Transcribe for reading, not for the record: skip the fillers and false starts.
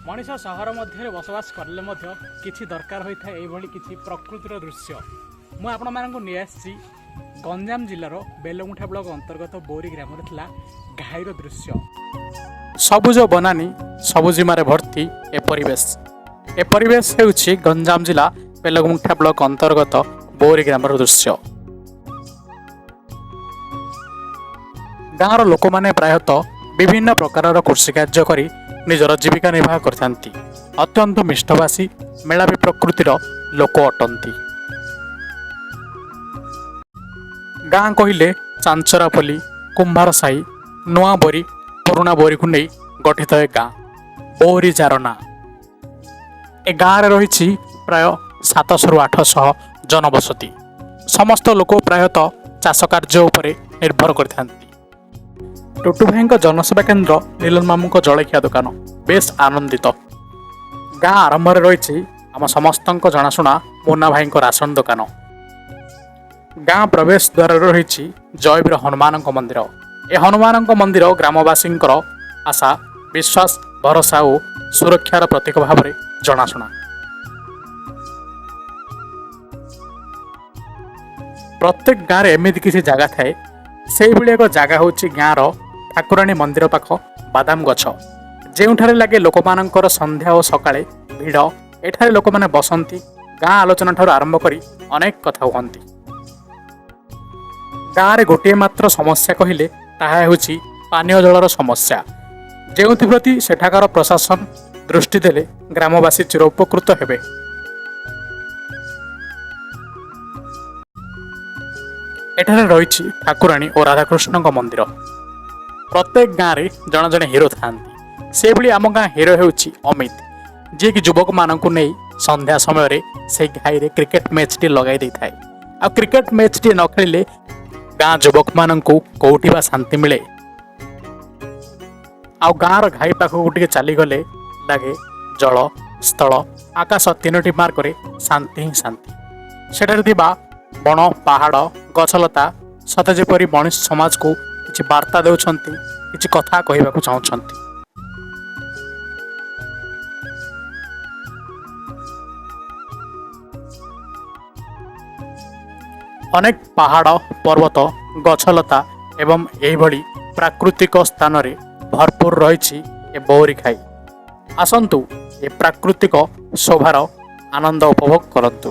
ମଣିଷ ସହର ମଧ୍ୟରେ ବସବାସ କରିଲେ ମଧ୍ୟ କିଛି ଦରକାର ହୋଇଥାଏ ଏଇଭଳି କିଛି ପ୍ରକୃତିର ଦୃଶ୍ୟ। ମୁଁ ଆପଣମାନଙ୍କୁ ନେଇ ଆସିଛି ଗଞ୍ଜାମ ଜିଲ୍ଲାର ବେଲଗୁଣ୍ଠା ବ୍ଲକ ଅନ୍ତର୍ଗତ ବୌରୀ ଗ୍ରାମରେ ଥିଲା ଘାଇର ଦୃଶ୍ୟ। ସବୁଜ ବନାନୀ, ସବୁଜିମାରେ ଭର୍ତ୍ତି ଏ ପରିବେଶ। ଏ ପରିବେଶ ହେଉଛି ଗଞ୍ଜାମ ଜିଲ୍ଲା ବେଲଗୁଣ୍ଠା ବ୍ଲକ ଅନ୍ତର୍ଗତ ବୌରୀ ଗ୍ରାମର ଦୃଶ୍ୟ। ଗାଁର ଲୋକମାନେ ପ୍ରାୟତଃ ବିଭିନ୍ନ ପ୍ରକାରର କୃଷି କାର୍ଯ୍ୟ କରି ନିଜର ଜୀବିକା ନିର୍ବାହ କରିଥାନ୍ତି। ଅତ୍ୟନ୍ତ ମିଷ୍ଟଭାଷୀ, ମେଳାପୀ ପ୍ରକୃତିର ଲୋକ ଅଟନ୍ତି। ଗାଁ କହିଲେ ଚାଞ୍ଚରାପଲ୍ଲୀ, କୁମ୍ଭାର ସାହି, ନୂଆ ବୋରି, ପୁରୁଣା ବୋରିକୁ ନେଇ ଗଠିତ ଏ ଗାଁ ବୌରୀ ଜାରନା। ଏ ଗାଁରେ ରହିଛି ପ୍ରାୟ 700ରୁ 800 ଜନବସତି। ସମସ୍ତ ଲୋକ ପ୍ରାୟତଃ ଚାଷ କାର୍ଯ୍ୟ ଉପରେ ନିର୍ଭର କରିଥାନ୍ତି। ଟୁଟୁ ଭାଇଙ୍କ ଜନସେବା କେନ୍ଦ୍ର, ନୀଲନ ମାମୁଙ୍କ ଜଳଖିଆ ଦୋକାନ ବେଶ ଆନନ୍ଦିତ। ଗାଁ ଆରମ୍ଭରେ ରହିଛି ଆମ ସମସ୍ତଙ୍କ ଜଣାଶୁଣା ମୁନା ଭାଇଙ୍କ ରାସନ ଦୋକାନ। ଗାଁ ପ୍ରବେଶ ଦ୍ୱାରରେ ରହିଛି ଜୟବୀର ହନୁମାନଙ୍କ ମନ୍ଦିର। ଏ ହନୁମାନଙ୍କ ମନ୍ଦିର ଗ୍ରାମବାସୀଙ୍କର ଆଶା, ବିଶ୍ୱାସ, ଭରସା ଓ ସୁରକ୍ଷାର ପ୍ରତୀକ ଭାବରେ ଜଣାଶୁଣା। ପ୍ରତ୍ୟେକ ଗାଁରେ ଏମିତି କିଛି ଜାଗା ଥାଏ। ସେଇଭଳି ଏକ ଜାଗା ହେଉଛି ଗାଁର ଠାକୁରାଣୀ ମନ୍ଦିର ପାଖ ବାଦାମ ଗଛ, ଯେଉଁଠାରେ ଲାଗେ ଲୋକମାନଙ୍କର ସନ୍ଧ୍ୟା ଓ ସକାଳେ ଭିଡ଼। ଏଠାରେ ଲୋକମାନେ ବସନ୍ତି, ଗାଁ ଆଲୋଚନା ଠାରୁ ଆରମ୍ଭ କରି ଅନେକ କଥା ହୁଅନ୍ତି। ଗାଁରେ ଗୋଟିଏ ମାତ୍ର ସମସ୍ୟା କହିଲେ ତାହା ହେଉଛି ପାନୀୟ ଜଳର ସମସ୍ୟା, ଯେଉଁଥିପ୍ରତି ସେଠାକାର ପ୍ରଶାସନ ଦୃଷ୍ଟି ଦେଲେ ଗ୍ରାମବାସୀ ଚିର ଉପକୃତ ହେବେ। ଏଠାରେ ରହିଛି ଠାକୁରାଣୀ ଓ ରାଧାକୃଷ୍ଣଙ୍କ ମନ୍ଦିର। ପ୍ରତ୍ୟେକ ଗାଁରେ ଜଣେ ଜଣେ ହିରୋ ଥାଆନ୍ତି। ସେଭଳି ଆମ ଗାଁ ହିରୋ ହେଉଛି ଅମିତ, ଯିଏକି ଯୁବକମାନଙ୍କୁ ନେଇ ସନ୍ଧ୍ୟା ସମୟରେ ସେଇ ଘାଇରେ କ୍ରିକେଟ ମ୍ୟାଚ୍ଟି ଲଗାଇ ଦେଇଥାଏ। ଆଉ କ୍ରିକେଟ ମ୍ୟାଚ୍ଟି ନ ଖେଳିଲେ ଗାଁ ଯୁବକମାନଙ୍କୁ କୋଉଠି ବା ଶାନ୍ତି ମିଳେ? ଆଉ ଗାଁର ଘାଇ ପାଖକୁ ଟିକେ ଚାଲିଗଲେ ଲାଗେ ଜଳ, ସ୍ଥଳ, ଆକାଶ ତିନୋଟି ମାର୍ଗରେ ଶାନ୍ତି ହିଁ ଶାନ୍ତି। ସେଠାରେ ଥିବା ବଣ, ପାହାଡ଼, ଗଛଲତା ସତେ ଯେପରି ମଣିଷ ସମାଜକୁ କିଛି ବାର୍ତ୍ତା ଦେଉଛନ୍ତି, କିଛି କଥା କହିବାକୁ ଚାହୁଁଛନ୍ତି। ଅନେକ ପାହାଡ଼, ପର୍ବତ, ଗଛଲତା ଏବଂ ଏହିଭଳି ପ୍ରାକୃତିକ ସ୍ଥାନରେ ଭରପୁର ରହିଛି ଏ ବଉରୀ ଘାଇ। ଆସନ୍ତୁ, ଏ ପ୍ରାକୃତିକ ଶୋଭାର ଆନନ୍ଦ ଉପଭୋଗ କରନ୍ତୁ।